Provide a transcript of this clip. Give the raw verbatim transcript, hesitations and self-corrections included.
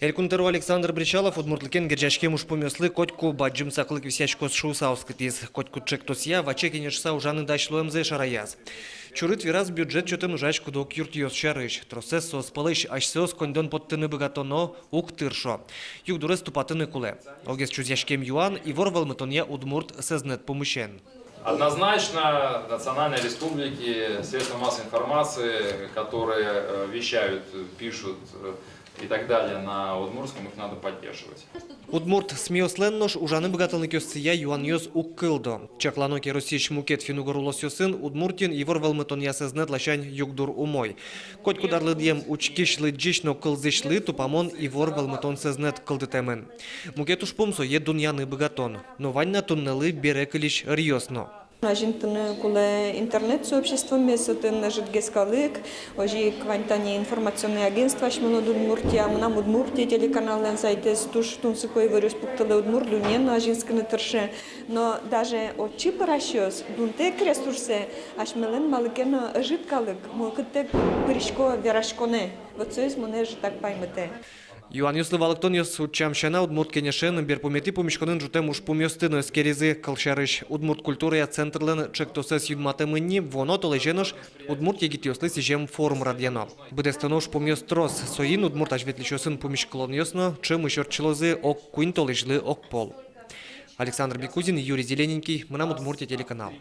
Элькун тӧро Александр Бречалов удмуртлыкен герӟаськем ужпумъёслы котьку бадӟым саклык висъяськоз шуыса оскытӥз. Котькуд ӵектосъя ваче кенешыса ужаны дась луэмзэ шараяз. Чурыт вераз бюджет чотын ужась куд-ог юртъёс сярысь. Тросэз соос пӧлысь асьсэос коньдон поттыны быгатоно, уг тыршо. Югдурез тупатыны кулэ. Огез чузъяськем юан ивор вӧлмытонъя удмурт сэзнэт пумысен. Однозначно национальные республики, средства массовой информации, которые э, вещают, пишут э, и так далее на удмуртском, их надо поддерживать. Удмурт СМИ-ослэн нош ужаны быгатонлыкъёссыя юанъёс уг кылдо. Чаклано ке, Россиысь мукет финн-угор улосъёсын Удмуртиын ивор вӧлмытонъя сэзнэт ласянь югдур умой. Котькуд арлыдъем учкись-лыдӟись но кылзӥсьлы тупамон ивор вӧлмытон сэзнэт кылдытэмын. Мукет ужпум — сое дунъяны быгатон. Но вань на туннэлы бере кылись ӧръёс но. Азинтыны кулэ интернет-сообществомес, отын ӧжытгес калык. Озьы ик вань тани информационное агентство «Асьмелэн Удмуртия», «Мынам Удмуртие» телеканаллэн сайтэз туж тунсыко иворъёс пуктылэ, удмурт дунне но азинскыны тырше. Но даже отчы пырасьёс дунтэк ресурсэ асьмелэн малы ке но ӧжыт калык, мылкыдтэк пырисько вераськонэ. Вот соиз монэ ӧжытак паймытэ. Юанъёслы валэктонъёс утчам сяна, Удмурт Кенешен берпуметӥ пумиськонын ӝутэм ужпумъёсты но эскеризы. Кылсярысь, удмурт культурая центрлэн ӵектосэз юнматэмын ни, вуоно толэзе нош удмурт егитъёслы сӥзем форум радъяно. Быдэстоно ужпумъёс трос, соин удмурт азьветлӥсьёсын пумиськылонъёс но ӵемысь ортчылозы ог куинь толэзьлы огпол. Александр Бекузин, Юрий Зелененький, «Мынам Удмуртие» телеканал.